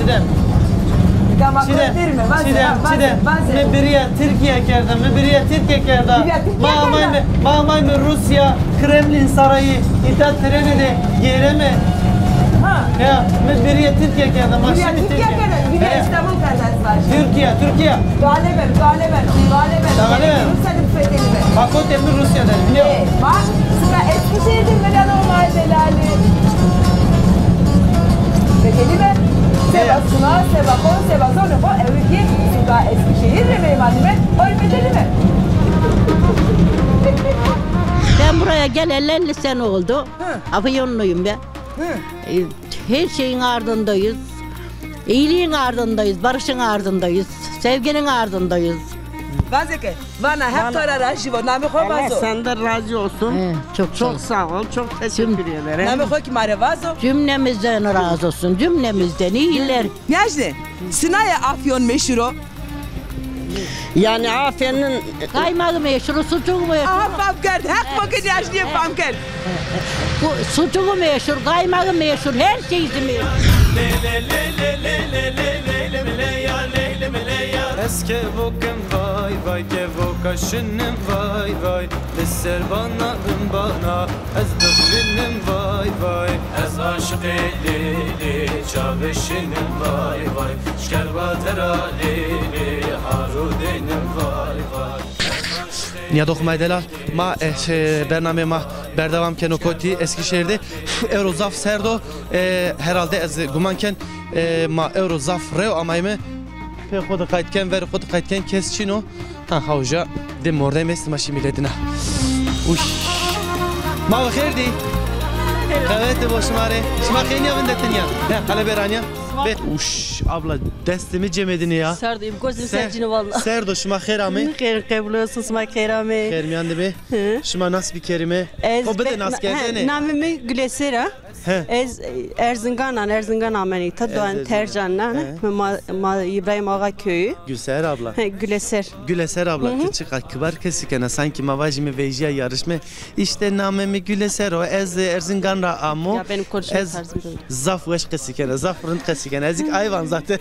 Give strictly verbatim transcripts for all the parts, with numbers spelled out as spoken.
Çiğdem. Çiğdem, Çiğdem, Çiğdem, mi biriya Tirkiye kerda, mi biriya Tirkiye kerda. Biriya Tirkiye kerda. Ma amayme, ma amayme Rusya, Kremlin sarayı, îta treni de gêreme. Ha. Ya, mi biriya Tirkiye kerda, ma şimdi Tirkiye. Biriya Tirkiye kerda, biriya İstanbul kerda ez vajî. Türkiye, Türkiye. Galiben, galiben, galiben. Galiben. Rusya de fetelime. Bak o demir Rusya de, biliyor. E, bak, sıra Eskişehir de mi de normal delali. Fetelime. Seba suna, seba kon, seba zone ko, evriki, sıra Eskişehir de meymanime, oy fetelime. Ben buraya geleli elli sene oldu. Hı. Afyonluyum ben. Hı. E, her şeyin ardındayız. İyiliğin ardındayız, barışın ardındayız, sevginin ardındayız. Vazeke, vana hep to ra razî vo, namê xo vazo. Allah senden razı olsun. He, çok sağ ol. Çok sağ ol, çok teşekkür ederim. Namê xo kî ma rê vazo. Cümlemizden razı olsun, cümlemizden. İyiler. Niyajne, sinaye Afyon meşhur o? Yani Afyon'un kaymağı meşhur, sucuğu meşhur. Aha, fam kerd. Heq bo ke niyajnîye fam kerd. Bu sucuğu meşhur, kaymağı meşhur, her şeysi meşhur. Ez kevokim vay vay, kevoka şinim vay vay. Li ser bana, bin bana, ez bixwînim vay vay. Ez aşiqê lê lê, çavê şinim vay vay. Şkerwa dera lê lê, haro deynim vay vay. Nîyadoxê ma yê delal, ma, e, şey, bernameyê ma berdewam keno kotî Eskişehir de. Ewro zaf serd o, e, herhalde ez guman ken, e, ma ewro zaf rew amayme. Pê xo de qayt ken, verê xo de qayt ken, kes çin o. Ha, ha uca de mordem est, ma şî mîletîna. Uş. Ma bi xêr dî. Qewete bo şima rê. Şima qey nîya vindetin ya? Ne, qele bêranîya. Be, uş, abla, destê mi cemedîne ya. Serd o, îm gozim ser cîne valla. Serd o, şima xêr amê. Xêr qebul olsun, şima xêr amê. Xêr mîyan de bê. Hı. Şima nas bikerîme. Xo bide naskerdene. Namê mi Güleser a. He. Ez, e, Erzingan a, Erzingan amenî ta, doğan Tercan a. He. Ma, ma İbrahim Ağa köyü. Gülseher abla. He, Güleser. Güleser abla, ti çiqa kibar qesî kena, sanki ma vajîme vejîya yarışme. İşte namê mi Güleser o, ez Erzingan ra amo. Ya benim konuşma tarzım böyle. Zaf weş qesî kena, zaf rind qesî kena. Ez kî ayvan zaten.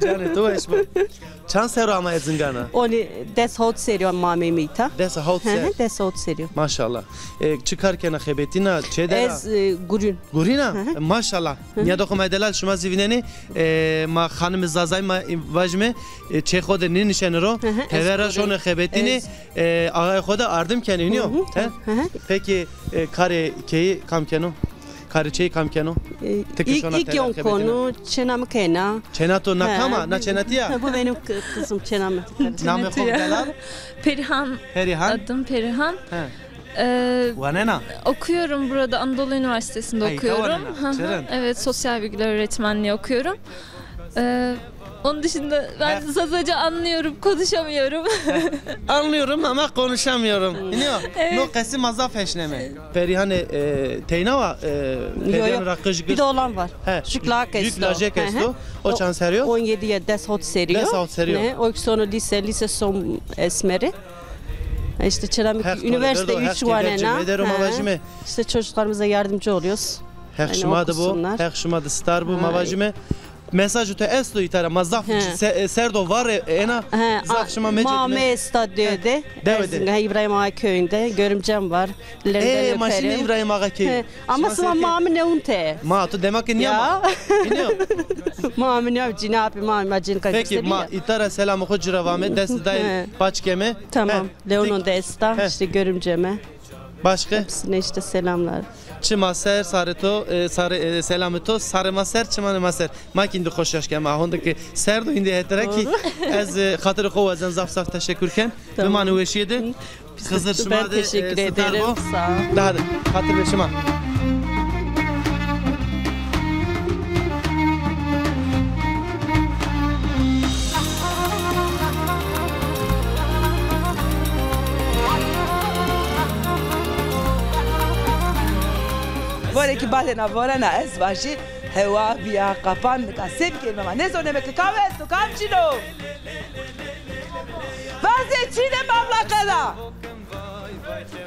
Canê to weş bo. Çand serrî ama Erzingana? Onî des hewt serrî ma ameyme îta. Des hewt serrî? Hı hı, des hewt serrî. Maşallah. E, çi kar kena, xebetîna, çê der a? Ez, e, gurîn. Gurîn a? Hı hı. E, maşallah. Hı hı. Nîyadoxê ma yê delal, şima zî vînenî, e, ma xanimê Zazay ma, e, vajîme, e, çê xo de nênişenê ro. Hı hı, ez gurîn. Heve ra şonê xebetînê, e, axayê xo de ardim kenê, nîyo? Hı hı, tabii. Hı hı. Peki, e, karê keyî kam keno? Karê çeyî kam keno? E, ti ki şona tera xebetîna? İlk yon konu çêna mi kena. Çêna to na kam a? Na çêna tî ya? Bu benim kı-, kızım, çêna mi. Namê xo delal? Perihan. Perihan. Adım Perihan. He. Ee, wanena? Okuyorum burada, Anadolu Üniversitesi'nde okuyorum. Hı hı. Evet, sosyal bilgiler öğretmenliği okuyorum. Ee, onun dışında ben Zazaca anlıyorum, konuşamıyorum. Anlıyorum ama konuşamıyorum. Nîyo? Evet. No qesî ma zaf eşneme. Perihanê, e, teyna wa, e, pederî ra qij girs? Bir de oğlan var. He. Jük lajek esto. Jük lajek esto. O çand serrî yo? On yedi ya, des hewt serrî yo. Des hewt serrî yo. Ne? O ki sonu lise, lise son esmeri. İşte çêna mi üniversite üç wanena. Heq to rê berdo, Heq keyfê ci bidero, ma vajîme. İşte çocuklarımıza yardımcı oluyoruz. Heq şima de bo, Heq şima de star bo, ma vajîme. Mesajê to esto îta ra, ma zaf se-, e, serd o, varê ena, zaf şima meçê. Ma ame esta dewe de. Dewe de. Erzingan, İbrahim Ağa köyünde. Görümcem var. Ellerinden öperim. E, ma şîne İbrahim Ağa köyü. He. Ama şima ma mi nêwunte. Ma to dema ke nîya ma. Nîyo. Ma mi nîya, cînê apê ma, ma cînê kay. Peki, ma îta ra selamê xo ci ra vame, dest dayê paç keme. Tamam. Leonon de esta, işte görümceme. Başka? Hepsine işte selamlar. Çi ma ser, sarê to, e, sarê, e, selamê to, sarê ma ser, çimanê ma ser. Ma kî îndî xo şaş keme. Honde ke serd o îndî hetera kî ez, e, xatirê xo wazen zaf zaf teşekkür ken. Tamam. Bimanê weşîye de. Xizir şima de, e, star bo. Ben teşekkür ederim. Sağ ol. Daha de, xatir be şima. Vore kî badêna vorena ez vajî hewa bîya qapan, nika se bikerîme ma? Nêzoneme ke kam esto, kam çin o. Vazê çîne babla qeda.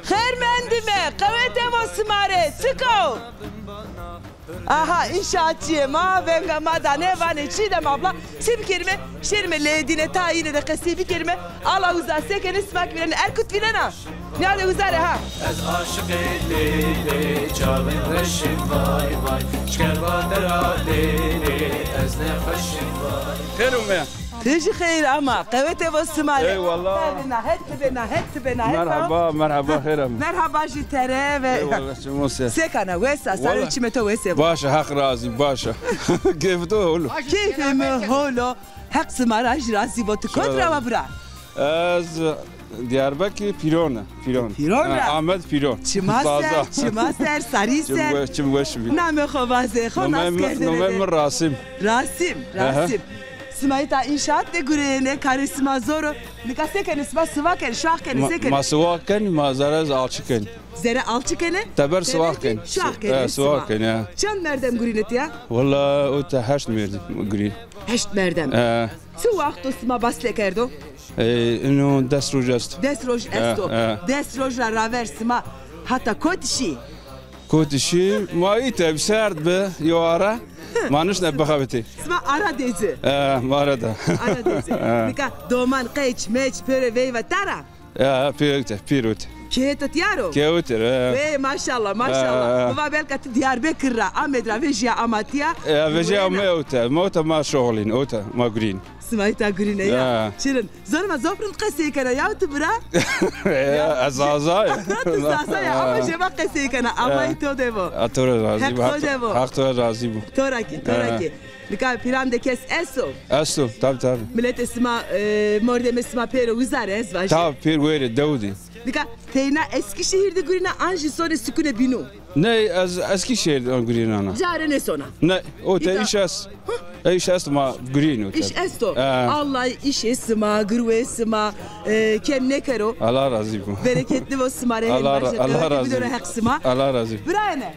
Xêr mendîme, qewete bo sima rê, çik o? Aha, înşaatçîyê ma, venga ma danê, vanê Çiğdem abla, se bikerîme, şêrîme leyê dîne, ta yîne de qesey bikerîme, ala uza se kenê, sima kî vînena, Erkut vînena. Nîyade uza rê ha. Ez aşiqê Leylê, çavên reşê vay vay, şker va dera Leylê, ez nexweşî vay. Xêr ome. Ti jî xeyr ama, qewete vo sima rê. Eyvallah. Ti bê na het, ti bê na het, ti bê na het. Merhaba, merhaba, xeyr ama. Merhaba jî tere ve. Eyvallah, çimo se. Se kana, wes a, sarê çimê to wes ê vo. Baş a, Heq razî, baş a. Keyfê to hol o. Keyfê mi hol o. Heq sima ra jî razî bo. Ti kotî ra wa bira? Ez Diyarbekir Pîron a. Pîron. Pîron ra. Ha, Ahmet Pîron. Çima ser, çima ser, sarî ser. Çim weş, çim weş bî. Namê xo vaze, xo nas kerdene de. Nomê mi Rasim. Rasim, Rasim. Sima îta înşaat de gureyêne, karê sima zor o. Nika se kenê sima, siwa kenê, şuax kenê, se kenê? Ma siwa kenî, ma zere alçî kenî. Zere alçî kenê? Teber siwa kenî. Şuax kenê sima. Siwa kenî, ha. Çend merdem gurînê tîya? Wella o te heşt merdem gurîn. Heşt merdem. Çi waxt o sima basle kerdo? E, ino des roj esto. Des roj esto. E, e. Des roj ra raver sima hata kotî şî? Kotî şî, ma îte bi serd bi, yo ara. Ma nişne bixebitî. Sima ara de ci. E, ma ara de. Ara de ci. E. Nika doman, qeç, meç, pêro veyva tara? Ya, pêro ute, pêro ute. Kê to tîyar o? Kê ute, e. Ey, maşallah, maşallah. E. Mi va belka ti Diyarbekir ra, Amed ra vejîya ama tîya. Ya, vejîya ama ute. Ma ute ma şoxlîn, ute ma gurîn. Sima îta gurîne ya. Ya. Şirin. Zonê ma zof rind qesey kena ya ti bira. Ya, ez Zaza ya. Ti Zaza ya, ama jê ma qesey kena. Allahî to de vo. A, to ra razî bo. Heq to de vo. Heq to ra razî bo. To ra kî, to ra kî. Nika pîran de kes esto? Esto, tabî, tabî. Miletê sima, e, mordemê sima pêro wizar ez vajî. Tabî, pêr wêrê dew de. Nika teyna Eskişehir de gurîna an jî sonê sukune bînu? Ney, ez Eskişehir de gurînana. Care nêsona? Ney, o te îş est. E, îş est, ma gurîn o te. Îş esto. E. Allah îşê sima, girwê sima, e, kem nêkero. Allah razî bo. Bereketli vo sima rê. Allah ra-, Allah razî bo. Heq sima. Allah razî bo. Birayene.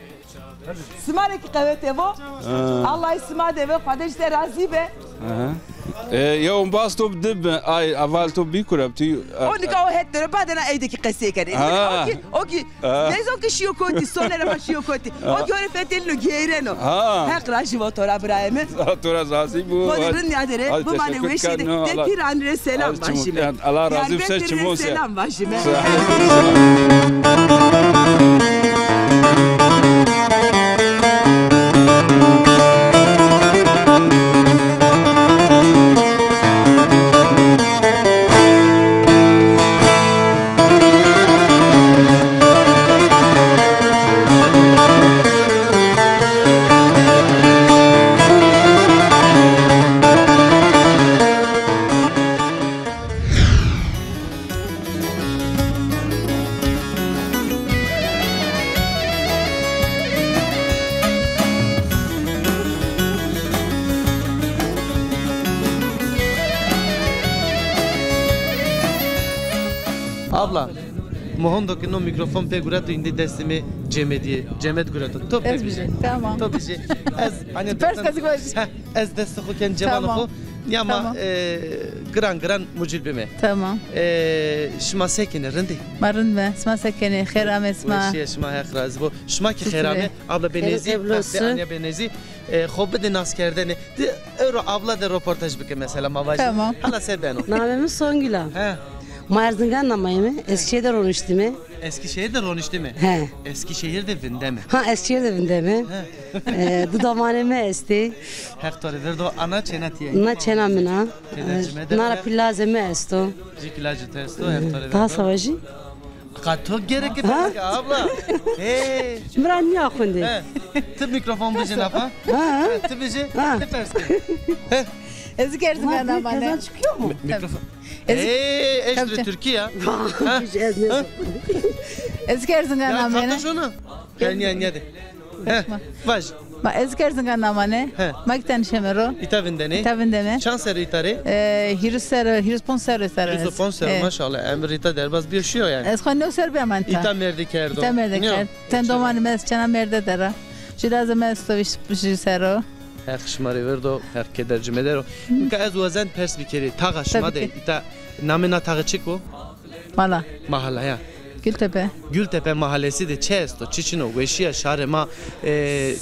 Sima rê kî qewete vo. Ha. Allahî sima de ve, Xwedê jî se razî be. Aha. E, yew bas to bi di bi, ay, aval to bî kure, tu, e, o nika o het dere, badena ey de kî qesey kenê. Ha. O kî, o kî, ha, nêzon kî şîyo kotî, sonere ma şîyo kotî. Ha. O kî hore fetelîno, geyreno. Ha. Heq razî vo to ra birayê mi. To ra razî bo. Xwedê rind nîyade rê, bimanê weşî de. Te pîran rê selam vajîme. Allah razî bo, se çimo se. Selam vajîme. Abla, mi hondo ke no mîkrofon pê gureto, îndî destê mi cemedîye, cemed gureto. To pê bijê. Tamam. To bijê. Ez, hani, pers kesik baş. Heh. Ez destê xo ken cebano xo. Tamam. Ya ma, tamam, e, giran giran mucil bime. Tamam. E, şima se kenê, rind ê? Ma rind me. Şima se kenê? Xêr amê şima. Weşîye şima, Heq razî bo. Şima kî xêr amê. Abla bê nêzî, Heq de anya bê nêzî. E, xo bide nas kerdene. Di ewro abla de roportaj bike mesela, ma vajî. Tamam. Hala se beno? Namê mi Songül a. He. Ma Erzingan namayîme, Eskişehir de roniştîme. Eskişehir de roniştîme? He. Eskişehir de vindeme. Ha, Eskişehir de vindeme. He. E, di domanê mi estê. Heq to rê verdo, ana çêna tîya. Na çêna min a. Keder cime de. Na ra pîlazê mi esto. Jî pîlazê to esto, Heq to rê verdo. Daha se vajî? Qa to gereke pers ke abla. Hey. Mi ra nîya xwendê. He. Ti mîkrofon bijê nafa. Ha, ha. He, ti bijê, ti pers ke. He. Ez kî Erzingan namane. Kazanç çıkıyor mu? Mîkrofon. Ez, hey, eşrê Tirkî ya. Ha? Ez kî Erzingan namane. Ya, kardeş onu. Gel, niye, niye de. He, vaj. Ma ez kî Erzingan namane. He. Ma kî tenişeme ro. Îta vindene? Îta vindeme. Çand serrî îta rê? E, hîris serrî, hîris ponc serrî îta rê. Hîris ponc serrî, maşallah. Emir îta derbaz bîyo şîyo yanî. Ez xo new serrî bîya ma îta. Îta mêrde kerdo. Îta mêrde kerd. Ten domanê mi est, çêna mêrde der a. Cilazê mi esto vîst serrî o. Heq şima rê verdo, Heq keder cime der o. Nika ez wazen pers bikerî. Taxa şima de, îta namê na taxe çik o? Mala. Mahala ya. Gültepe. Gültepe mahallesi de çi esto, çi çin o, weşîya şarê ma, e,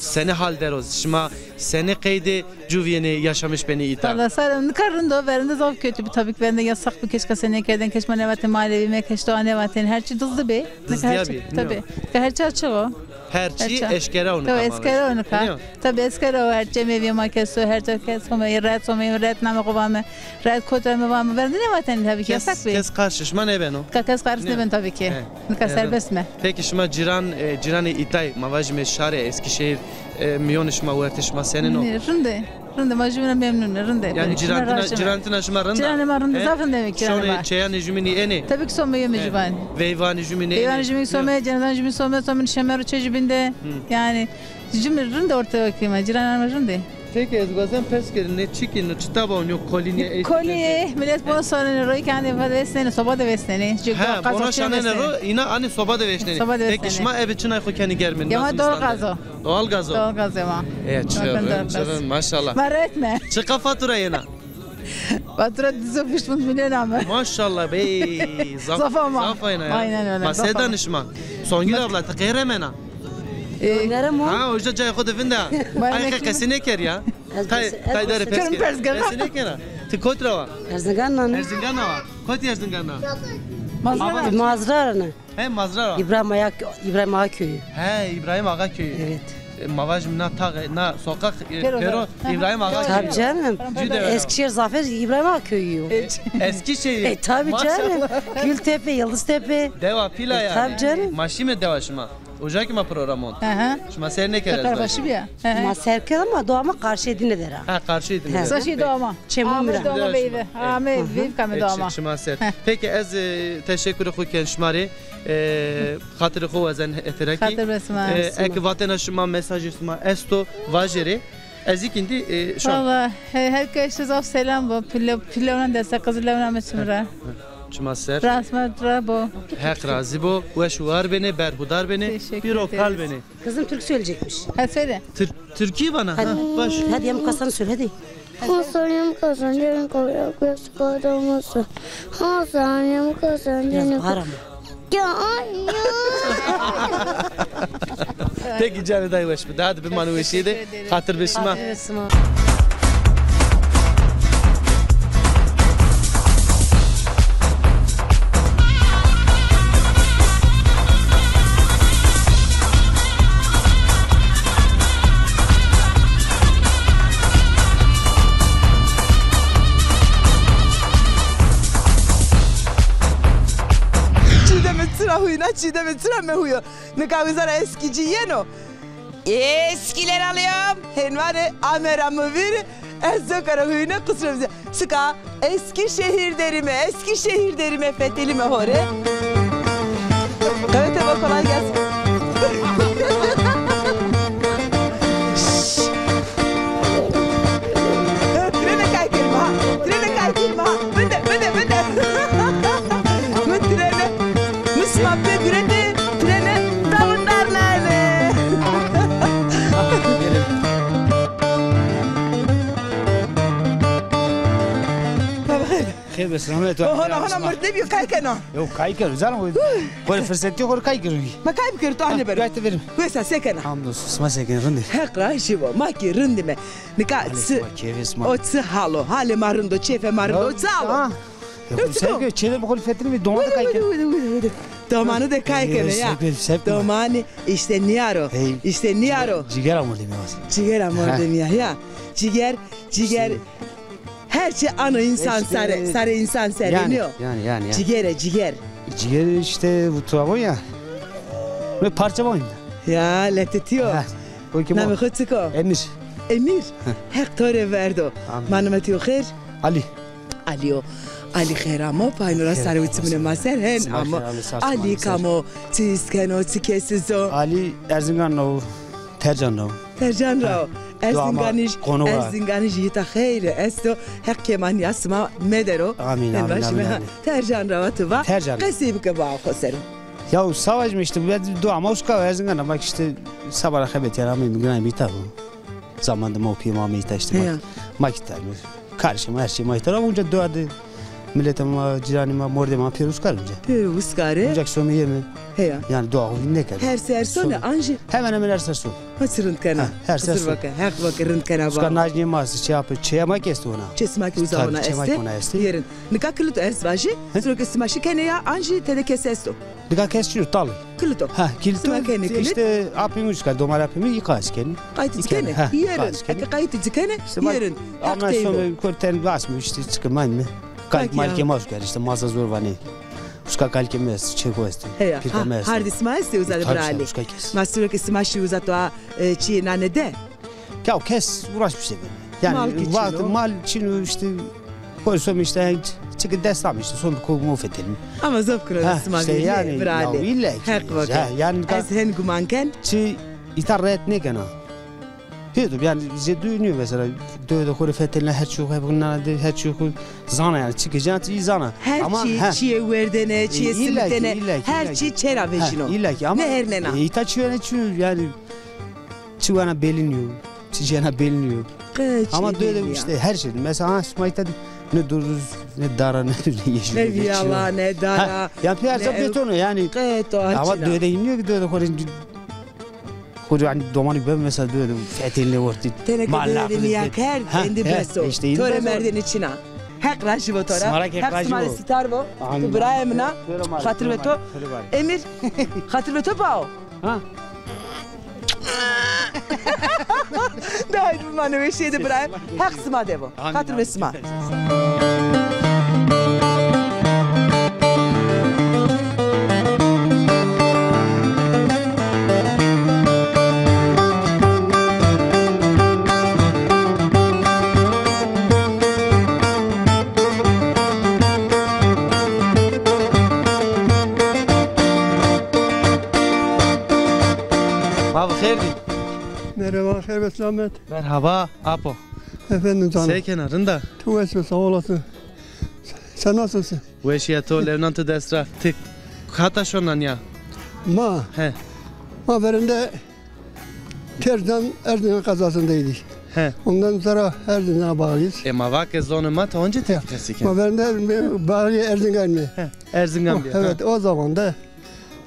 senê hal der o, şima senê qeydê cuvîyenê, yaşamış benê îta? Valla sare nika rind o, verinde zaf kötü bi, tabii ki verinde yasak bi, keşka senê kerdên, keşka ma nêvatên ma alevî me, keşka nêvatên, her çi dizdi bê. Nika her çi, tabii. Nika her çi açık o. Her çi eşkera o nika. Tabii, eşkera o nika. Tabii, eşkera o, her çi mevî ma kes o, her çi kes o, me ret o, me ret name xo vame, ret kotî me vame. Verinde nêvatên tabii ki, yasak bê. Kes qarşî şima nêbeno? Ka kes qarşî nêben tabii ki. Nika serbest me. Peki şima cîran, e, cîranê îtay, ma vajîme şarê Eskişehir, e, mîyonê şima, wertê şima senên o? Rind ê. Rind ê, ma jûbîn ra memnun ê, rind ê. Yanî cîrantina, cîrantina şima rind a? Cîranê ma rind ê, zaf rind ê cîranê ma. Şonê çeyanê jûbînî ênê? Tabii ki some yo mi jûbîn. Veyvanê jûbînî ênê? Veyvanê jûbînî some, cenazanê jûbînî some, some şemer û çê jûbîn de. Yanî jûbîn rind ê, ortaya kî ma, cîranê ma rind ê. Peki ez wazen pers kerî, nê çikî, nê çita ba onyo kolî nê? Kolî, millet bono şanenê ro, î ke anê va vêsnenê, soba de vêsnenê. Ha, bono şanenê ro, îna anê soba de vêsnenê. Soba de vêsnenê. Peki şima ebe çinay xo kenî germin? Ya ma doğal gaz o. Doğal gaz o. Doğal gaz ê ma. E, çirûn, çirûn, maşallah. Ma ret me. Çiqa fatura yena? Fatura di sey û vîst milyon ame. Maşallah bey, zaf, zaf ama. Zaf ayna ya. Aynen öyle. Ma se danê şima? Songül abla, ti qey remena? E, ha, oja cayê xo de vinda. Ay, qe qesî nêker ya. Tay, tay dere pers kena. Pers kena. Ti kotî ra wa? Erzingan ra ne? Erzingan ra wa. Kotî Erzingan ra? Mazra ra ne? He, Mazra ra. İbrahim Ağa, İbrahim Ağa köyü. He, İbrahim Ağa köyü. Evet. E, ma vajim na taxe, na sokak, e, pêro, pêro İbrahim Ağa köyü. Tabii canım. Eskişehir Zafer İbrahim Ağa köyü. E, Eskişehir. E, tabii canım. Maşallah. Gültepe, Yıldıztepe. Dewa pîl a yanî. Tabii canım. Ma şîme dewa şima. Oja kî ma programon. Hı hı. Şima seyr nêkerd ez vajî. Ma seyr kerd ama dewa ma qarşê dîne der a. Ha, qarşê dîne der a. Saşî dewa ma. Çemûmira. Ame dewa ma veyve. Ame veyve kame dewa ma. Şima ser. Peki ez, e, teşekkür xo ken şima rê. E, xatirê xo wazen heterekî. Xatir be sima. E, eke vatena şima, mesajê şima esto, vajêrê. Ez îkîndî, e, şon. Valla, he-, her kes zaf selam bo. Pîle, pîlewna dest, qizilewna mi çim ra. Çima ser. Rasma ra bo. Heq razî bo. Weş û war benê, berxudar benê. Teşekkür ederiz. Pîr û kal benê. Kızım türkü söyleyecekmiş. Ha, söyle. Tür-, türkü bana. Hadi. Ha, baş. Hadi yamuk hasanı söyle hadi. Hasanım kazanacağım, kazanacağım. Hasanım kazanacağım. Biraz bağır ama. Ya, ay, ya. Peki canê day weş bi. Daha da bir manî weşî de. Teşekkür ederim. Xatir be şima. Xatir be şima. Çiğdemê çira huyna, Çiğdemê çira mehuyo. Nika wizara eskicî yeno. Eskiler alıyorum. Henvare amera mi vîr. Ez zokara huyne qisrem. Sika Eskişehir derime, Eskişehir derime, fetelime hore. Kavete bak, kolay gelsin. Trene kay kerîme ha, trene kay kerîme ha. Bide, bide, bide. Mi trene, mi sima pê guretê, trene tawindar nayene. Xêr be, selamet. Hona, hona, mird nêbîyo, kay kena. Yo, kay kero, canım. Xo rê firsetî, xo rê kay kero. Ma kay bikerî, tu ahnê bero. Gayet verim. Wesa se kena? Hamdolsun, sima se kenê, rind ê? Heq razî bo, ma kî rind îme. Nika çi, o çi hal o? Halê ma rind o, keyfê ma rind o, o çi hal o? Yo, çi ko? Çêde bi xo rê fetelîme, domanî kay kena. Domanî de kay kena ya. Domanî îşte nîya ro. Îşte nîya ro. Cîgera mordemî ya. Cîgera mordemî ya. Cîger, cîger. Her çi ano însan sare, sarê însan serrî nîyo. Yanî, yanî, yanî. Cîger e, cîger. Cîger îşte bu tuavon ya. Ve parça boyunda. Ya, letetiyo. Namê xo çik o? Emîr. Emîr. Heq to rê verdo. Amîn. Ma name to yo xêr? Alî. Alî yo. Alî xêr amo, payno ra sarê û çimunê ma ser hen amo. Alî kam o, çi îs keno, çi kesî zo? Alî Erzingan ra o, Tercan ra o. Tercan ra o. Erzinganij, Erzinganij îta xeyrî esto. Heq kêmanîya sima medero. Amîn, amîn, amîn. Tercan ra wa ti va. Tercan. Qesey bike ba xo ser o. Ya savaş mı işte, ben dua ma uska Erzingan ra, bak işte sabah xebetî ra ameyîme, ginayme îta. Zaman de ma pîyê ma ameyîme îta işte. Ma kî tayme. Karşıma her şey ma îta. Onca dua de Miletê ma, cîranê ma, mordê ma pêro uskar unca. Pêro uskar e. Unca kî some yeme. Heya. Yanî dua xo vîn nêkerde. Her ser sone an jî? Hemen hemen her ser some. Ha, çi rind kena. Ha, her ser some. Xizir vake, Heq vake rind kena ba. Uska najnê ma estê, çê ape, çê ma kî estê ona. Çê sima kî uza ona estê. Çê ma kî ona estê. Yerin. Nika kilit o ez vajî. He? Siro ke sima şî kenê ya, an jî tede kes esto? Nika kes çin o, tal o. Kilit o. Ha, kilit o. Sima kenê kilit. Îşte apê mi uska, domalê apê mi î qayt kenê. Qaytî ci kenê? Ha, yerin. Eke qaytî ci kenê, yerin. Ama şome kor ten basmî, îşte çike manme. Kalk malkê ma uska, îşte masa zor vanê. Uska kalkê mi est, çêko est. Heya. Pîrka mi est. Hardê sima estê uza de biralî. Uska kes. Ma siro ke sima şî uza to a, e, çîyê nane de. Ya kes uğraşmış sebebi. Yanî mal kî çin o. Mal çin o, îşte. Koy som îşte, çike dest am îşte, som ko mo fetelî. Ama zaf kura sima vînê, yanî, biralî. Ya, îlla kî. Heq vake. Ya, yanî, ez hen guman ken. Çi îta rehet nêkena. Pêdo, yanî, zê duyu nîyo mesela, dewe de xo rê fetelîna, her çîyo xo hep nana de, her çîyo xo zana yanî, çi gecena, çi zana. Her çî, çîyê werdene, çîyê simitene, her çî çera vejîno. Îlla kî, ama nêhernena. E, îta çîyo ne çîyo yanî, çi wena belî nîyo, çi cena belî nîyo. Ama dewe de îşte her şey. Mesela ha, sima îta ne duruz, ne dara, ne yeşil, ne vîyala, ne dara. Ya pîya beton o yanî. Ama dewe de nîyo kî, dewe de xo rê Xo yanî domanî be mesela, böyle fetelîne ortî. Teneke dere de nîya kerd, endî bes o. To rê merdêne çin a. Heq rajî bo to ra. Sima ra kî Heq rajî bo. Heq sima rê sitar bo. Tu birayê min a. Xatir ve to. Emîr, xatir ve to bao. Ha. De haydi, bimane weşîye de birayê. Heq sima de bo. Xatir ve sima. Ma bi xêr dî. Merhaba, xêr ve selamet. Merhaba, apo. Efendim canım. Se kena, rind a? Tu wes be, sağ olasın. Sen nasılsın? Weşîya to, lewnan tu dest ra. Ti hata şona nîya? Ma? He. Ma verinde Tercan Erzingan kazasındaydı. He. Ondan sonra Erzingan'a bağlıyız. E, ma vake zonê ma, ti onca tek qesî ken. Ma verinde bağlı Erzingan mı? He, Erzingan bî. Evet, o zamanda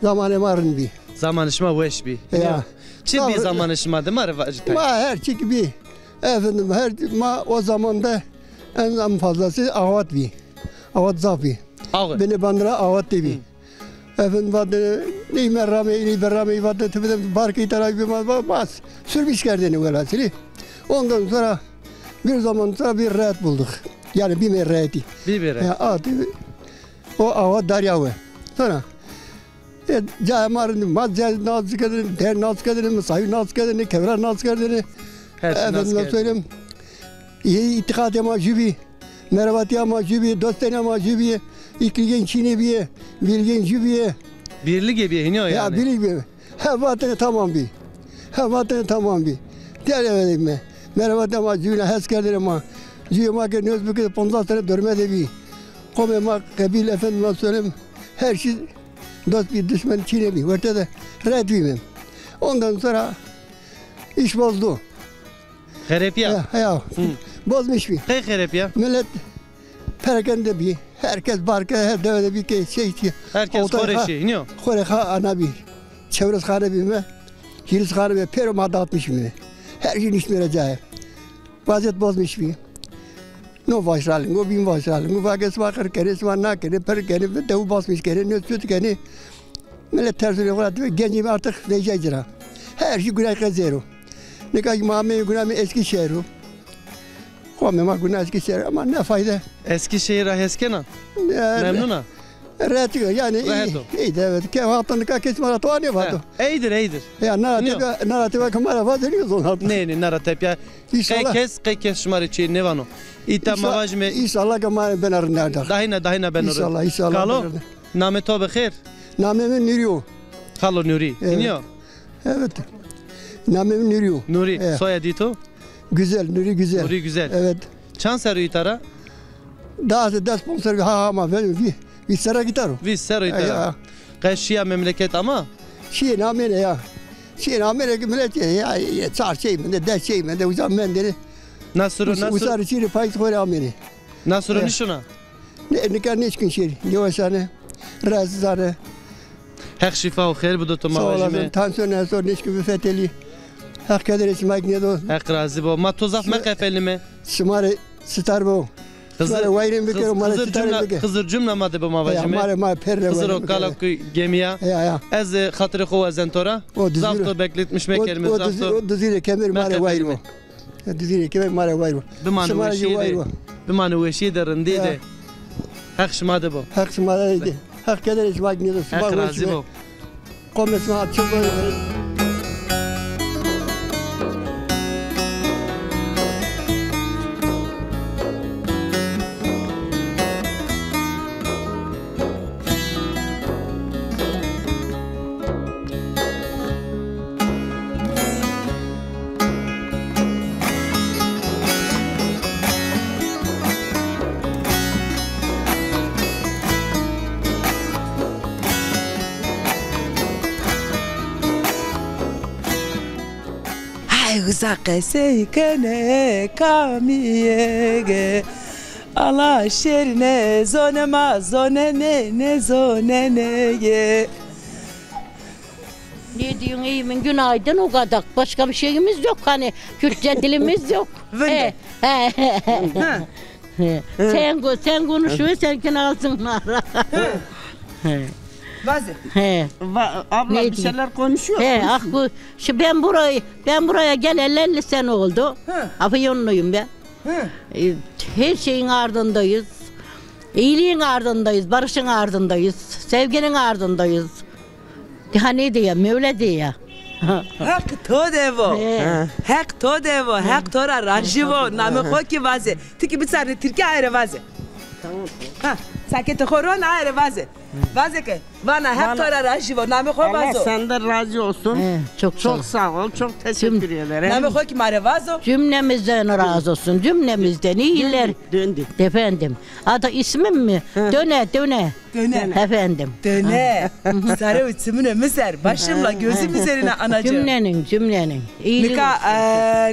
zamanê ma rind bî. Zamanê şima weş bî. Ya. Çi bî zamanê şima de, ma rê vajî tay. Ma her çî kî bî. Efendim, her, ma o zamanda en, en fazlası avat bî. Avat zaf bî. Avat. Binê bandira avat de bî. Hı. Efendim, vatê, ney me rame, ney be rame, vatê, tu bide barkê îta ra bî, ma, ma, ma sürmüş kerdêne velhasili. Ondan sonra bir zaman sonra bir rahat bulduk. Yani bir me rahatî. Bir bir rahat. Ya, at, o avat derya we. Sonra E, cayê ma rind, ma cayê nas kerdêne, der nas kerdêne, misafîr nas kerdêne, kevra nas kerdêne. Efendime söyleyeyim. Îtîqatê ma jû bî, mervatîya ma jû bî, dostêna ma jû bî, îkligên çînê bîye, birligên jû bîye. Birligê bîye, hînî yo yanî. Ya, birlig bîye. Her vatene tamam bî. Her vatene tamam bî. Diğer eve me. Mervatê ma jû bî, hes kerdêne ma. Jûyê ma ke nêz bike, ponzas sene dorme de bî. Qomê ma qebîl, efendime söyleyeyim, her şey Dost bî, düşmen çînê bî. Werte de red bîme. Ondan sonra iş bozdu. Xerepîya? Ya, ya. Hı. Bozmuş bî. Qey xerepîya? Millet perakende bî. Herkes barke, her dewe de bî ke şey, şey. Herkes xo rê şî, nîyo? Xo rê xo ana bî. Çewres xane bîme. Hîris xane bî. Pêro ma dağıtmış bîme. Her şey nişmere cayê. Vaziyet bozmuş bî. No vaşra lingo, bîn vaşra lingo. Vake sima qir kenê, sima na kenê, pir kenê, dewu basmış kenê, no süt kenê. Millet tersine uğradı ve gencim artık vecay cira. Her şey günah qezero. Nika ki ma ameyê günah mi Eskişehir o. Xo me ma günah Eskişehir ama ne fayda. Eskişehir ra hes kena? Memnun a? Rehet o, yanî îyî, îyî de, evet. Ke hafta nika kes ma ra to anê vato. Eydir, eydir. Ya, nara tepya, nara tepya ke ma ra vato nîyo zon hafta. Nê, nê, nara tepya. Qey kes, qey kes şima rê çîyê nêvano. Îta ma vajime. Înşallah ke ma bena rindar da. Dahîna, dahîna beno rind. Înşallah, înşallah. Kalo, namê to bi xêr? Namê mi Nurî yo. Kalo Nurî. Evet. Hînî yo? Evet. Namê mi Nurî yo. Nurî. Soyadî to? Güzel, Nurî Güzel. Nurî Güzel. Evet. Çand serrî îta ra? Daha se des ponc serrî ha, ama vîst serra îta ro. Vîst serrî îta ra. Qe şîya memleket ama? Şîyêne amêne ya. Şîyêne amêne ki millet ya, ya, çar şey mende, des şey mende, uza mendêne. Nasiro, nasiro. Uza rê çî rê payîz xo rê amêne. Nasiro nişona? Ne, nika nêşkîn şêrî. Nêwesane. Rahatsız ane. Heq şîfa û xêr bido to, ma vajîme. Sağ olasın. Tansiyon en zor nêşkîn bifetelî. Heq kederê şima kî nêdo. Heq razî bo. Ma to zaf meqefelîme. Şima rê sitar bo. Xizir, şima rê wayîrên bikero, ma rê sitarên bike. Xizir cumna ma de bo, ma vajîme. Ya, ma rê, ma pêrine wayîrên bikero. Xizir o kala ku gemî ya. Ya, ya. Ez, e, xatirê xo wazen to ra. Zaf to bekletmiş mekerîme, zaf to. O dizîrê kemêr ma rê wayîr bo. Dizîrê kemêr ma rê wayîr bo. Bimane weşîye de. Bimane weşîye de, rindîye de. Heq şima de bo. Heq şima de. Heq kederê şima kî nêdo. Heq razî bo. Qomê şima çi bo. Hay uza qesey kenê kamîye ge. Ala şêrîne zonê ma, zonenê, nêzonenê ge. Ne diyorsun, iyi mi? Günaydın, o kadar. Başka bir şeyimiz yok hani. Kürtçe dilimiz yok. Vındı. He, he. Ha. He. Sen, ko- sen konuşuyor, senkini alsınlar. He. Vaze. He. Va- abla, ne bir diyeyim? Şeyler konuşuyor. He, ah bu, şu ben burayı, ben buraya geleli elli sene oldu. Hı. Afyonluyum ben. Hı. E, her şeyin ardındayız. İyiliğin ardındayız, barışın ardındayız, sevginin ardındayız. Daha ne diye, Mevla diye. Heq to de vo. He. Heq to de vo, Heq to ra rajî vo. Namê xo kî vaze. Ti kî biçarnê tirkî, aye rê vaze. Tamam. Ha, saketê xo ron, aye rê vaze. Vaze ke, vana Heq to ra rajî vo, namê xo vazo. Allah senden razı olsun. He, çok sağ ol. Çok sağ ol, çok teşekkür ederim. Namê xo kî ma rê vazo. Cümlemizden razı olsun, cümlemizden. İyiler. Döndü, döndü. Efendim. Adı ismim mi? Hı. Döne, Döne. Döne. Efendim. Döne. Sare û çimunê mi ser. Başımla gözüm üzerine anacığım. Cümlenin, cümlenin. İyilik olsun. Nika, e,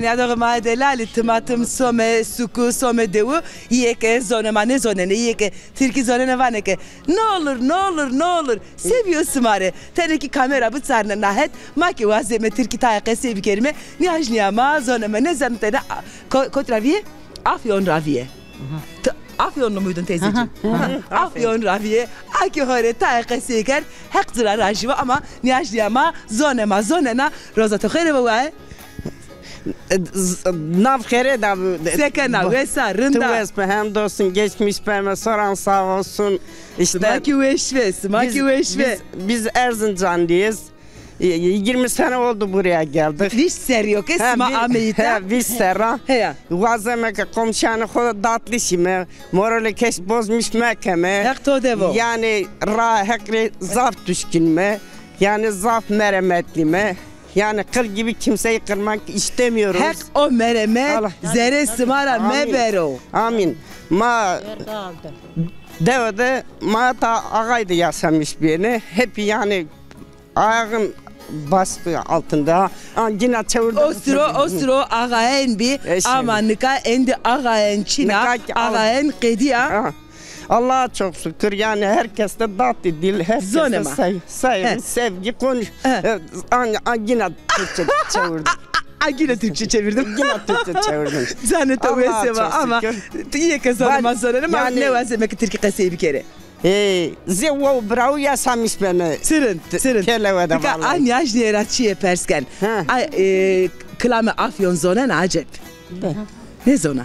nîyadoxê ma delalî, timatim some suku, some dewu, îyê ke zonê ma nêzonenê, îyê ke tirkî zonenê vanê ke, ne olur, ne olur, ne olur, seviyor sima rê. Tenê kî kamera biçarne na het, ma kî wazeme tirkî tayê qesey bikerîme, nîyajnîya ma, zonê ma nêzano tene, a, ko-, kot ra vîye? Afyon ra vîye. Ti Afyonlu muydun teyzeciğim? Aha, aha. Afyon ra vîye. A kî ho rê tayê qesey kerd, Heq ci ra rajî vo, ama nîyajnîya ma, zonê ma, zonena, roza to xêre vo waye. Z- Nav xêre da. Sekena, wes a, rind a? Tu wes be, hemdolsun, geçmiş be, me soran sağ olsun. İşte sima kî weş ve, sima kî weş ve. Biz, biz Erzincanlıyız. E, yirmi sene oldu buraya geldik. Vîst serrî yo ke sima ameyî ta. He, vîst serra. Heya. Wazeme ke komşanê xo de datli şîme, moralê kes bozmiş mekeme. Heq to de vo. Yani ra Heq rê zaf düşkünme. Yani zaf merhametlime. Yani kıl gibi kimseyi kırmak istemiyoruz. Heq o merhamet zerê sima ra mebero. Amin. Ma dewe de ma ta ağay de yaşamış biyene. Hep yani ayağın baskı altında. Angina çevirdi. O siro, o siro ağayen bi, ama nika endi ağayen çin a, ağayen qedî ya. Ha. Allah'a çok şükür, yani herkes de tatlı dil, herkes de say- saygı, sevgi konuş. E, an- an- yine Türkçe çevirdim. Ay, yine Türkçe çevirdim. Yine Türkçe çevirdim. Canê to wes ê va, ama ti îyê ke zonê ma zonenê, ma nêwazeme ke tirkî qesey bikerê. E, zê wo birawo yaşamış beme. Çi rind, çi rind. Kelewe de. Nika vallahi. A nîyajnîye ra çîyê pers ken. Ha. A, e, kilamê Afyon zonena acep? Be. Nêzona.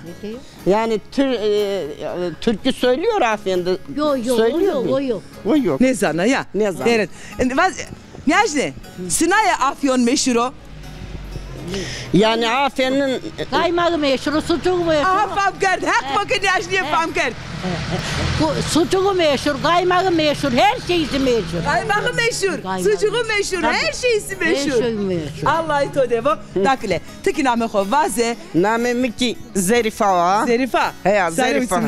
Yani tür, e, türkü söylüyor Afyon'da. Yo, yo, o yok, o yok. O yok. Nêzana ya. Nêzana. Evet. Vaz- Nîyajnî, sinayê Afyon meşhur o? Yani Afyon'un kaymağı meşhur, sucuğu meşhur. Aha, fam kerd. Heq bo ke nîyajnîye fam kerd. Sucuğu meşhur, kaymağı meşhur, her şeysi meşhur. Kaymağı meşhur, sucuğu meşhur, her şeysi meşhur. Her şey meşhur. Allah'ı to devo. Dakle, ti kî namê xo vaze. Namê mi kî Zerîfa wa. Zerîfa. Heya, Zerîfa.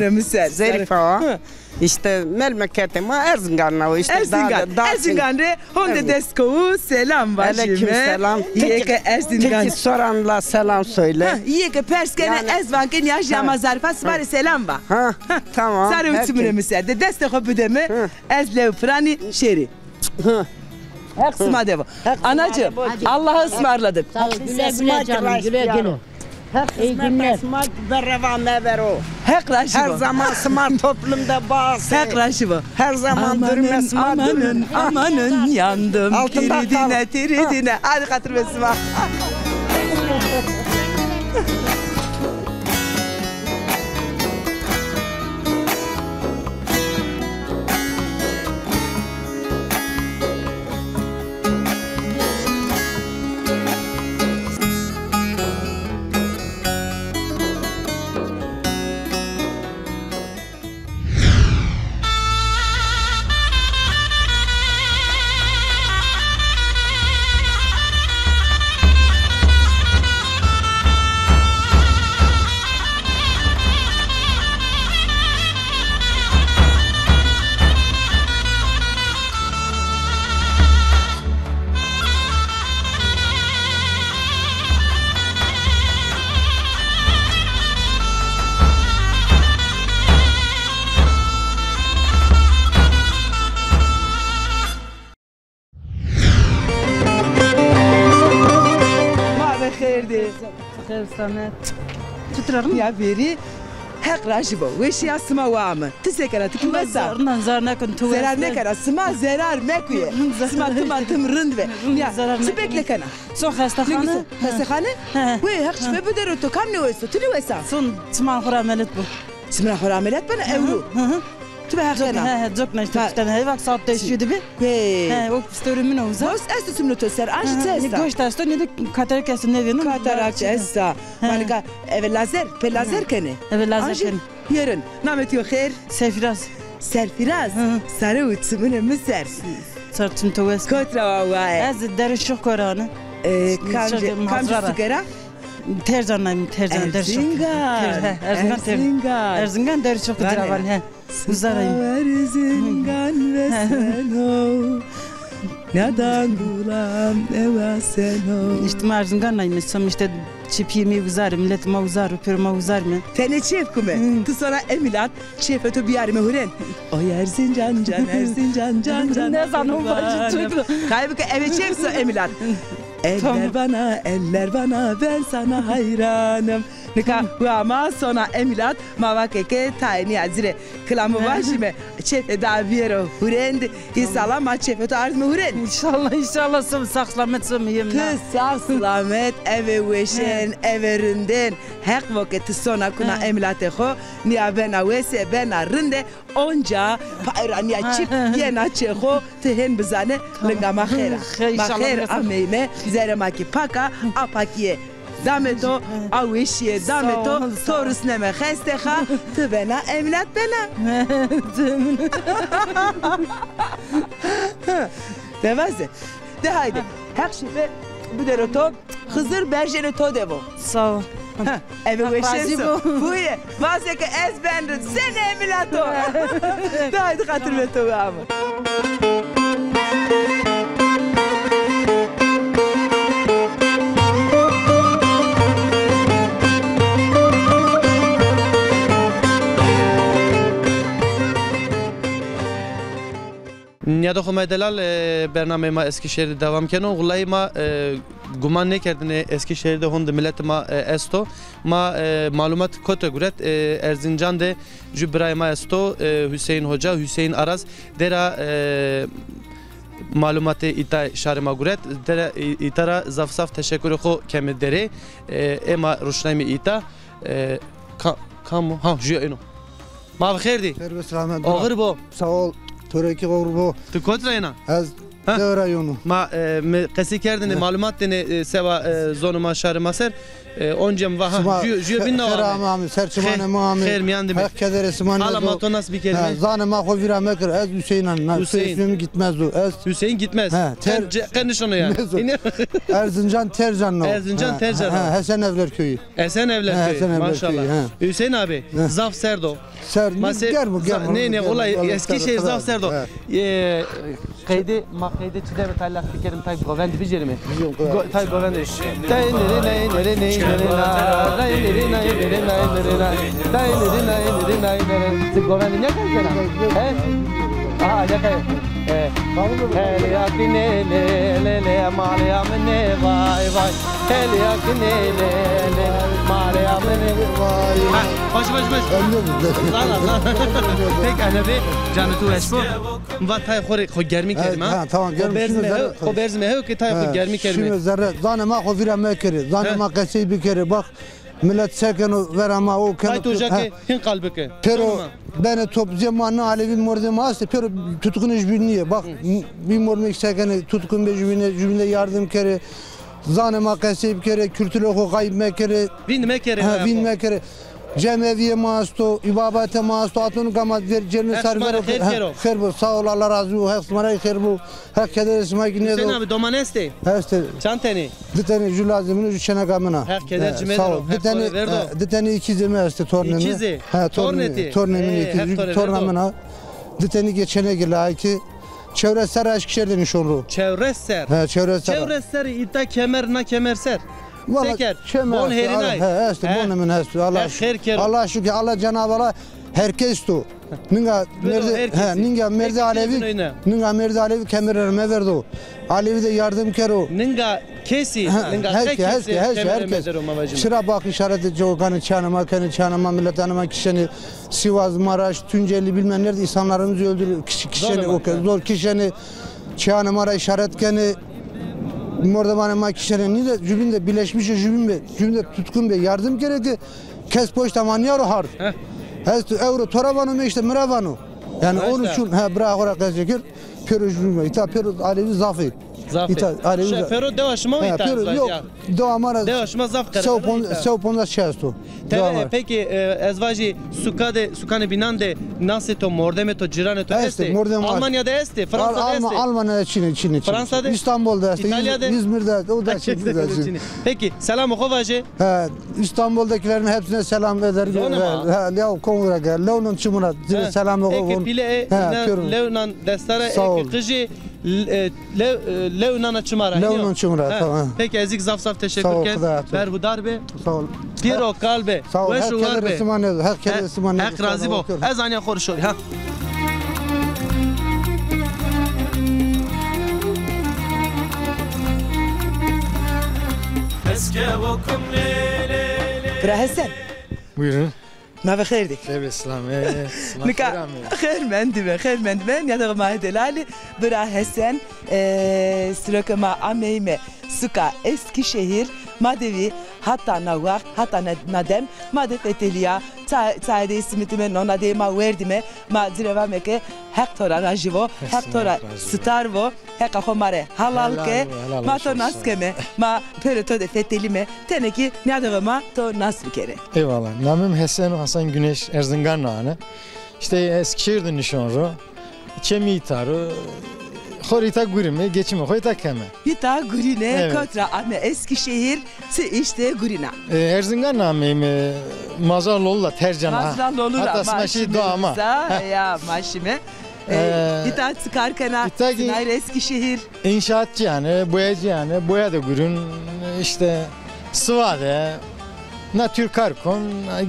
Zerîfa wa. Hı. İşte memleketê ma Erzingan o, işte Erzingan. Erzingan rê honde dest kowu selam vajîme. Aleyküm selam. Yê ke Erzingan. Tilki soranla selam söyle. Ha, yê ke pers kene, ez van ke nîya jî ama zarifa sima rê selam va. Ha, tamam. Sarê û çimûnê mi ser de destê xo bide mi, ez lew piranî şêrî. Heq sima de bo. Anacığım, Allah'a ısmarladık. Sağ ol, güle güle canım, güle güle. Heq hizmet sima bereva mevero. Heq razî bo. Her zaman sima toplumda bas. Heq razî bo. Her zaman durume sima. Amanın, amanın, yandım. Altında kal. Tiridine, tiridine. Hadi xatir be sima. Ma ve xêr dî. Xêr selamet. Çitur a? Ya verî. Heq rajî bo. Weşîya sima wa mi. Ti se kena, ti kim esta? Rind a, rind a, zerar nêkun, tu wes be. Zerar nêkena, sima zerar mekuye. Sima tim a tim rind be. Ya, ti pek le kena? Son xestexane. Xestexane? He. Wey, Heq şife bidero to. Kam nêwesto? Ti nêwesta? Son çiman xo ra ameliyat bo. Çiman xo ra ameliyat bena ewro? Hı hı. Tu be Heq kena? He, he, cok neşte piştene. He, vak saat de şiyo dibi. Wey. He, o pistorê min o uza. Gos esto çimno to ser, an jî çi esta? Goşt esto, ne de katarak esto, nêvêno. Katarak esta. He. Ma nika eve lazer, pê lazer kenê? Eve lazer kenê. Yerin. Namê to xêr? Serfiraz. Serfiraz? Hı hı. Sarê û çimunê mi ser. Sar çim to wes. Kot ra wa waye? Ez Derê Şuxko ra ne. E, kamcî, kamcî suke ra? Tercan naymi, Tercan, Derê Şuxko. Erzingan. Ter-, he, Erzingan, Ter-, Erzingan. Erzingan, Derê Şuxko ra vanê, he. Uzarayım. Erzingan ve seno. Nadan gulam ewa seno. İşte ma Erzingan nayme, som işte çipîyê mi uzar, millet ma uzar, pêro ma uzar mi. Tenê çêf kume. Hı. Tu sona emilat, çêfê to biyarime huren. Oy Erzincan can, Erzincan can can. Ne zanon vajî çocuk. Kaybı ke eve çêf so emilat. Eller bana, eller bana, ben sana hayranım. Nika wa ma sona emilat, ma vake ke tayê nîya ci rê kilamû vajîme, çêfê da biyero hurend, însala ma çêfê to ardime hurend. Înşallah, înşallah, sim sax selamet sim yim. Ti sax selamet, eve weşên, eve rindên. Heq vo ke ti sona kuna emilatê xo, nîya bena wese, bena rinde, onca pay ra nîya çip yena çê xo, ti hên bizane, linga ma xêr a. Ma xêr ameyme, zerê ma kî pak a, a pakîye dame to, a weşîye dame to, to rusneme xestê xa, ti bena emilat bena. De vaze. De haydi. Heq şife bidero to. Xizir berjêne to de vo. Sağ ol. Ha, eve weşên so. Buye, vaze ke ez ben rid, senê emilat o. De haydi xatir be to amo. Nîyadoxê ma yê delal, e, bernameyê ma Eskişehir de devam keno. Wulay ma, e, guman nêkerdinê Eskişehir de honde miletê ma, e, esto. Ma, e, malumat kote guret, e, Erzincan de ju birayê ma esto, e, Hüseyin Hoca, Hüseyin Araz. Dera, e, malumatê îta şarê ma guret. Dera, î-, îta ra zaf zaf teşekurê xo keme derê. E, ê ma ruşnaymê îta. E, ka-, kam o? Ha, ju eno. Ma bi xêr dî. Xêr be selamet. Oxir bo. Sağ ol. Törekî oxir bo. Ti kot ra yena? Ez Ha? Dewe rayonu. Ma, e, mi qesey kerdêne, malumat dêne, e, sewa, e, zonê ma, şarê ma ser. E, onca mi va, ha, jû, jû bîn nawa. Xêr ame, ser çimanê ma ame. Xêr mîyan de be. Heq kederê sima nêdo. Hala ma to nas bikerîme. Ha, zanê ma xo vîra mekir. Ez Hüseyin an. Hüseyin. Soyismim Gitmez o. Ez Hüseyin Gitmez. Ha, ter... Qe nişeno yanî. Erzincan Tercan no. Erzincan Tercan. Ha, Hesenevler köyü. Esenevler köyü. Esenevler köyü, maşallah. Hüseyin abi, zaf serd o. Ser, germ o, germ o. Nê, nê, olay Eskişehir zaf serd o. E, qeyde, ma qeyde çi de be, tay lax bikerîme, tay govend bicerîme. Go-, tay govend. Tay nere nay nere nay nere na, tay nere nay nere nay nere na, tay nere nay nere nay nere. Ti govend ne kay kena? He? Aha, ne kay? He. Hele ya ki ne le le le, male ya mi ne vay vay. Hele ya ki ne le le, male ya mi ne vay. Ha, baş, baş, baş. Zana, zana. Pek alevi, canı tu weş bo. Va tay xo rê xo germî kerîme. Ha, tamam, germî. Xo berzîme hew, xo berzîme hew ki tay xo germî kerîme. Şîme zerre. Zanê ma xo vîra mekerê. Zanê ma qesey bikerê. Bak, millet se keno, vera ma o keno. Tay to ja ke hin qal bike. Pero benê top zê ma, ne alevî mordê ma estê, pero tutkun jübîn nîyê. Bak, bir mordem se kenê, tutkun bê jübîne, jübîne yardım kerê. Zanê ma qesey bikerê, kültürê xo xayb mekerê. Vînd mekerê. Ha, vînd mekerê. Cemeviyê ma esto, îbabetê ma esto, aton gama ver, cêrnê ser vero. Xêr bo, sağ ol, Allah razı ol, Heq sima ra xêr bo, Heq kederê sima kî nêdo. Hüseyin abi, doman estê? Estê. Çand tenî? Di tenî, jû lazê min o, jû çêneka min a. Heq keder ci medero, Heq to rê verdo. Di tenî îkîzê mi estê, tornê mi. Îkîzê? Ha, tornê mi. Tornê mi, îkîzê, torna min a. Di tenî ke çênekê layikî. Çewres serr Eskişehir de nişon ro. Çewres serr? He, çewres serr. Çewres serr îta kemer, na kemer ser. Valla, çemer bon herînay. He, estê, bonê min estê. Allah şükür. Allah Cenab-ı Allah herkes to. Ninga merdê, he, ninga merdê alevî, ninga merdê alevî kemerê ra meverdo. Alevî de yardım kero. Ninga kesî, ninga her kes, her kes. Çira bak, îşaretê cokanê çîyanê ma kenê, çîyanê ma, milletanê ma kişenê, Sivas, Maraş, Tunceli, bilmem nerede insanlarımızı öldürüyor. Kişi, kişenê, o ke-, zor kişenê, çîyanê ma ra îşaret kenê, mordemanê ma kişenê. Nî de jübîn de birleşmiş jübîn be, jübîn de tutkun be, yardım kerê ki kes poşta ma nîyaro hard. Heh. Hes tu euro to ra vano, me işte mi ra vano. Yani onun için, ha, bira xo ra qesey kir. Pêro jû, îta pêro alevî zaf ê. Zaf ê. Îta alevî zaf. Pêro dewa şima o îta? Yok, dewa ma ra. Dewa şima zaf qereqe. Sew pon-, sew ponzas çi esto. Teve, peki, e, ez vajî suka de, sukanê bînan de nasê to, mordemê to, cîranê to estê? Estê, mordemê ma. Almanya de estê, Fransa de estê? Almanya de çin ê, çin ê, çin ê. Fransa de? İstanbul de estê, İtalya de? İzmir de, o da çin, o da çin. Peki, selamê xo vaje. He, İstanbul'dakilerin hepsine selam ederim. Zonê ma. He, ya kongre gel. Lewnon çimuna. Zire selam. Eke pîle e, lewnan destare, eke qijî, e, lew, e, lew nana çima ra. Lewnon çimuna, tamam. Peki, ez kî zaf zaf teşekkür ken. Berhudar be. Sağ ol. Pîr û kal be. Sağ ol. Weş û war be. Heq keder sima nêdo. Heq keder sima nêdo. Heq razî bo. Ez aniya xo rê şorî, ha. Bira Hesen. Buyurun. Ma ve xêr dî. Xêr ve selam. Nika xêr mendîme, xêr mendîme. Nîyadoxê ma delalî, bira Hesen, e, siro ke ma ameyîme suka Eskişehir, ma de vî hata na wext, hata na, na dem, ma de fetelîya, ça-, çayê de simîtîme, nona de ma werdîme, ma ci rê vame ke Heq to ra rajî vo, Heq to ra sitar vo, Heqa xo ma rê helal ke, ma to nas keme, ma pêro to de fetelîme, tenê kî nîyadoxê ma to nas bikerê. Eyvallah. Namê mi Hesen o, Hasan Güneş, Erzingan nane. İşte Eskişehir de nişon ro. Çêmî îta ro. Xo rê îta gurîme, geçimê xo îta keme. Îta gurîne, kot ra ame Eskişehir, çi îş de gurîna? E, Erzingan ameyme, e, Mazra Lolu ra, Tercan a. Mazra Lolu ra, hata sima şî do ama. Ya, ma şîme. E, îta çi kar kena? Îta kî sinayîr Eskişehir. İnşaatçî yanî, boyacı yanî, boya de gurîn, işte sıva de, na tür kar kon,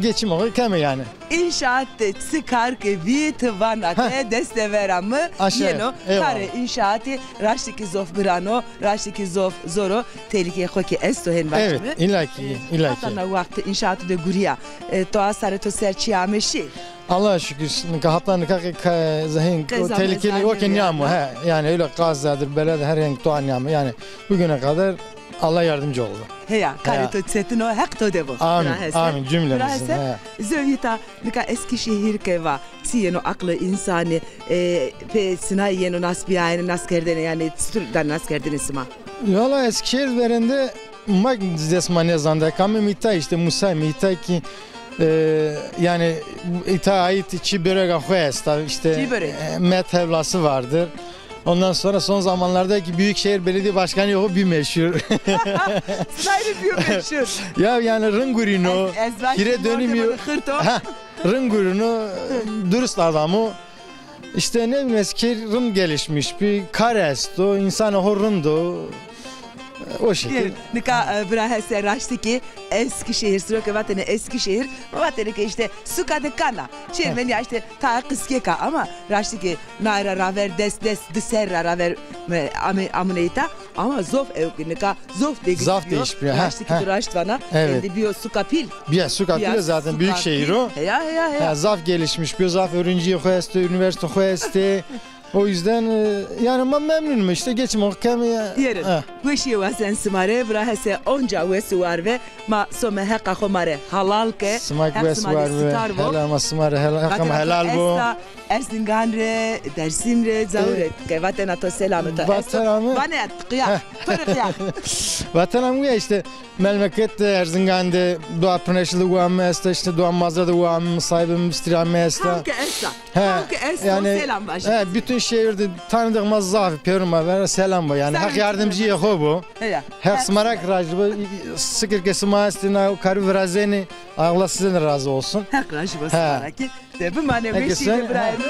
geçimê xo keme yanî. Înşaat de çi kar ke bî, ti vana ke dest de vera mi yeno. Karê înşaatî raştî kî zof giran o, raştî kî zof zor o, tehlîkeyê xo kî esto, hên vajîme. Evet, îlla kî, îlla kî. Hata na wext ti înşaatî de gurîya, e, to a sarê to ser çî ame şî? Allah'a şükür, nika, hatta nika ke, ke zehîn, o tehlikelî o ke nîyamo, he, yani öyle kazadır, beladır, her renk to nîyamo, yani bugüne kadar Allah yardımcı oldu. Heya, karê to çetin o, Heq to de bo. Amin, amin, cümlemizin. Bira Hese, he. Zewî ta nika Eskişehir ke va, çi yeno aqlê însanî, e, pê sina yeno nasbîyayene, naskerdene, yanî çitur da naskerdene sima? Valla Eskişehir verende mak dest ma nêzanday. Kamê mi îta îşte, Musa mi îta ki, e, yanî îta ait çi börega xo esta, işte, e, met helvası vardır. Ondan sonra son zamanlarda ki Büyükşehir Belediye Başkanı yok, bir meşhur. Sayrı bir meşhur. Ya yani rind gurîno, hîrê dönüm yo. Ha, rind gurîno, dürüst adam o. İşte ne bileyim, Eskişehir rind gelişmiş, bir kar esto, însanê ho rind o. O şekil. Nika, e, bira Hese, raştî ki Eskişehir, siro ke vatêne Eskişehir, vatêne ke işte suka de kana. Çêrmenî ya işte ta qizkêka ama raştî ki naye ra raver des, des, di serr ra raver, e, ame-, amune îta. Ama zof ewk nika, zof değişmiş. Zaf değişmiş, ha, raştî ki tu raşt vana. Evet. Endî bîyo suka pîl. Bîya suka pîl zaten, büyük şehir o. Heya, heya, heya. Ha, zaf gelişmiş bîyo, zaf öğrencîyê xo estê, üniversite xo estê. O yüzden, e, yani ma memnunum işte, geçim o kem ya. Yerin. Ha. Weşîye wazen sima rê, bira Hese, onca wes û war ve, ma some heqa xo ma rê halal ke. Sima wes û war ve. Helal, ma sima rê helal, heqa ma helal bo. Erzingan rê, Dersim rê, Cawî rê, ke vatena to, selame to esto. Vatena mi? Vane ya, qîya, to rê qîya. Vatena mi ya işte, memleket de, Erzingan de, Doğu Pınarı de wa mi esta, işte Doğu Mazra de wa mi, sahibim, strîya mi esta. Kam ke esta. He, kam ke esta, yani, selam vajî. He, bütün şehirde tanıdığıma zaf, pêro ma ver selam bo. Yani Heq yardımcıyê xo bo. Heq sima ra kî razî bo. Sikir ke sima estî, na karî virazenî. Allah sizden de razı olsun. Heq razî bo sima ra kî. De bimane weşî de birayê mi.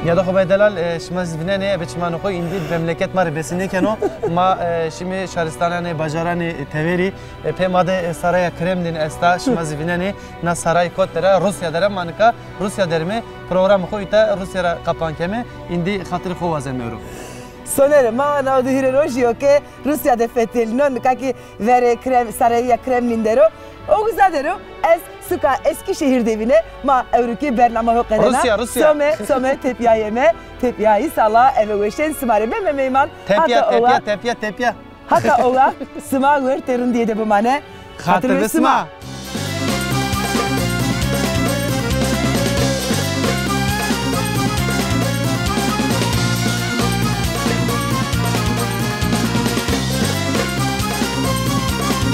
Nîyadoxê ma yê delal, e, şima zî vînenê, ebe çimanê xo, îndî memleket ma rê bes nêkeno. Ma, e, şimê şaristananê, bajaranê teverî, e, pê ma de, e, Saraya Kremlin esta, şima zî vînenê. Na saray kot der a, Rûsya der a, ma nika Rûsya der îme, programê xo îta Rûsya ra qapan keme, îndî xatirê xo wazeme ewro. Sonerê ma, naw di hîrê rojî yo ke Rûsya de fetelîno, nika kî verê Krem-, sarayîya Kremlin der o. O uza der o, ez suka Eskîşehîr de vîne, ma ewro kî bernama ho qedena. Rûsya, Rûsya. Some, some tepîya yeme, tepîya îsala eve weşên sima rê beme meyman. Tepîya, tepîya, tepîya, tepîya. Hata owa sima wertê rindîye de bimane. Xatir be sima.